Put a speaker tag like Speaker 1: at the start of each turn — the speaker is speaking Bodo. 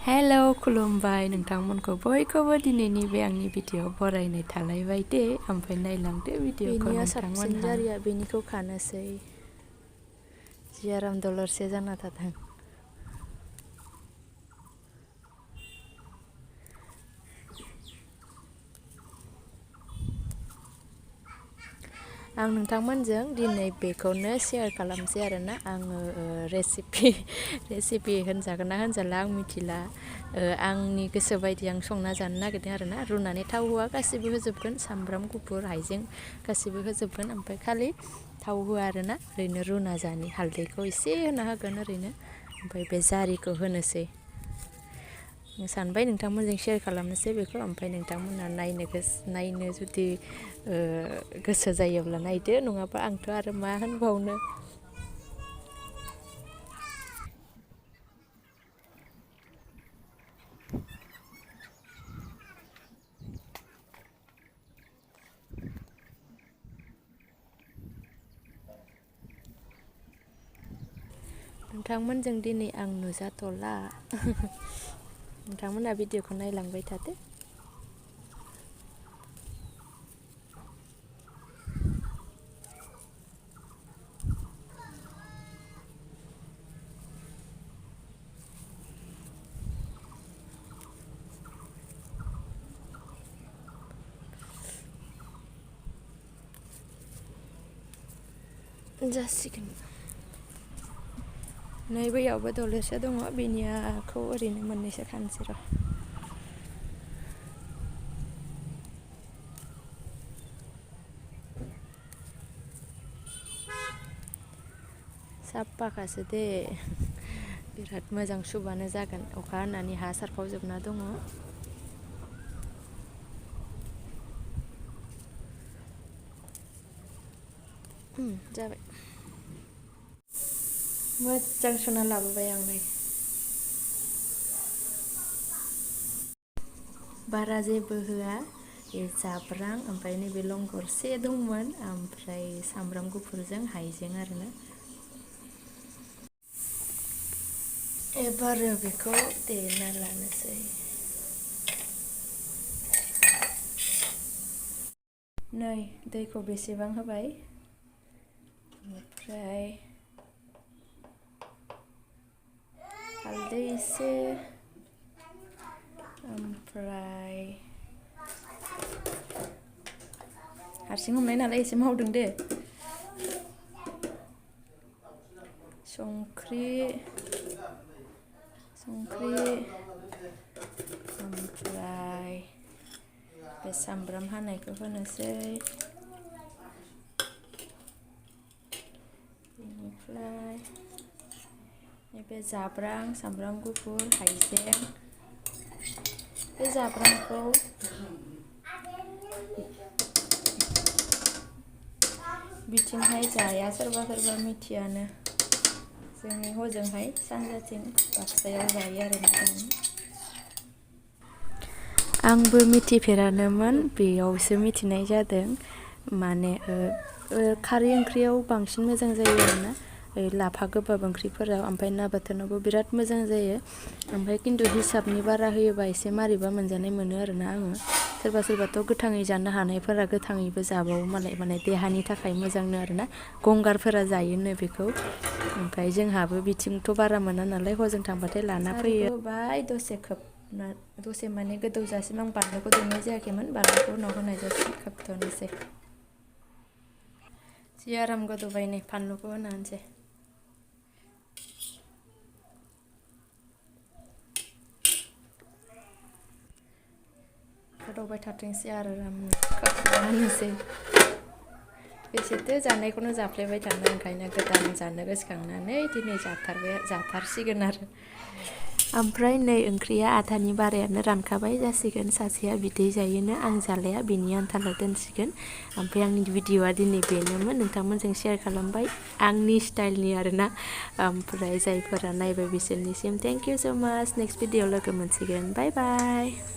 Speaker 1: हेलो खुलुमबाय नोंथांमोनखौ बयखौबो दिनैनि बे आंनि भिडिअ बरायनाय थालायबाय दे ओमफ्राय नायलांदो भिडिअखौ नोंथांमोनहा
Speaker 2: जारिया बेनिखौ खानोसै जि आराम दलरसे जाना थाथों। आं नोंथांमोनजों दिनै बेखौनो शेयार खालामसै आरोना आङो रेसिपि होनजागोन ना होनजाला आं मिथिला आंनि गोसो बायदि आं संना जानो नागिरदों आरोना रुनानै थाव होआ गासिबो होजोबगोन सामब्राम गुफुर हाइजें गासिबो होजोबगोन ओमफ्राय खालि थाव होआ आरोना ओरैनो रुना जानि हालदैखौ एसे होना होगोन ओरैनो ओमफ्राय बे जारिखौ होनोसै सानबाय नोंथांमोनजों शेयार खालामनोसै बेखौ ओमफ्राय नोंथांमोनहा नायनो जुदि गोसो जायोब्ला नायदो नङाबा आंथ' आरो मा होनबावनो। नोंथांमोनजों दिनै आं नुजाथ'ला नोंथांमोनहा भिडिअखौ नायलांबाय थादो। जासिगोन नै बैयावबो दलरसे दङ बेनियाखौ ओरैनो मोननैसो खानोसै र'। साफाखासो दे बिराद मोजां सुबानो जागोन अखा हानानै हा सारफावजोबना दङ। जाबाय मोजां सुना लाबोबाय आं नै बारा जेबो होआ जाब्रां ओमफ्राय नैबे लंगरसे दंमोन ओमफ्राय सामब्राम गुफुरजों हाइजें आरोना एबार बेखौ देना लानोसै नै दैखौ बेसेबां होबाय ओमफ्राय हालदै एसे ओमफ्राय हारसिं हमनाय नालाय एसे मावदों दे संख्रि ओमफ्राय बे सामब्राम हानायखौ होनोसै बेनिफ्राय बे जाब्रां सामब्राम गुफुर हाइजें बे जाब्रांखौ बिथिंहाय जाया सोरबा मिथियानो जोंनि हजोंहाय सानजाथिं बाक्सायाव जायो आरो आंबो मिथिफेरानोमोन बेयावसो मिथिनाय जादों माने खारै ओंख्रियाव बांसिन मोजां जायो आरोना लाफा गोबाब ओंख्रिफोराव ओमफ्राय ना बाथोनावबो बिराद मोजां जायो ओमफ्राय खिन्थु हिसाबनि बारा होयोबा एसे मारैबा मोनजानाय मोनो आरोना आङो सोरबाथ' गोथाङै जानो हानायफोरा गोथाङैबो जाबावो माने देहानि थाखाय मोजांनो आरोना गंगारफोरा जायोनो बेखौ ओमफ्राय जोंहाबो बिथिंथ' बारा मोना नालाय हजों थांबाथाय लाना फैयो बाय दसे माने गोदौजासिम आं बानलुखौ देनाय जायाखैमोन बानलुखौ उनाव होनाय जासिम खोबथ'नोसै जि आराम गोदौबाय नै फानलुखौ होना होनसै गोदौबाय थाथोंसै आरो खोबनोसै बेसेथो जानायखौनो जाफ्लेबाय थानो ओंखायनो गोदान जानो गोसोखांनानै दिनै जाथारसिगोन आरो ओमफ्राय नै ओंख्रिया आधानि बारायानो रानखाबाय जासिगोन सासेया बिदै जायोनो आं जालाया बिनि आन्थाल' दोनसिगोन ओमफ्राय आंनि भिडिअआ दिनै बेनोमोन नोंथांमोनजों शेयार खालामबाय आंनि स्टाइलनि आरोना ओमफ्राय जायफोरा नायबाय बिसोरनिसिम थेंक इउ स' माच नेक्स्ट भिडिअ लोगो मोनसिगोन बाय बाय।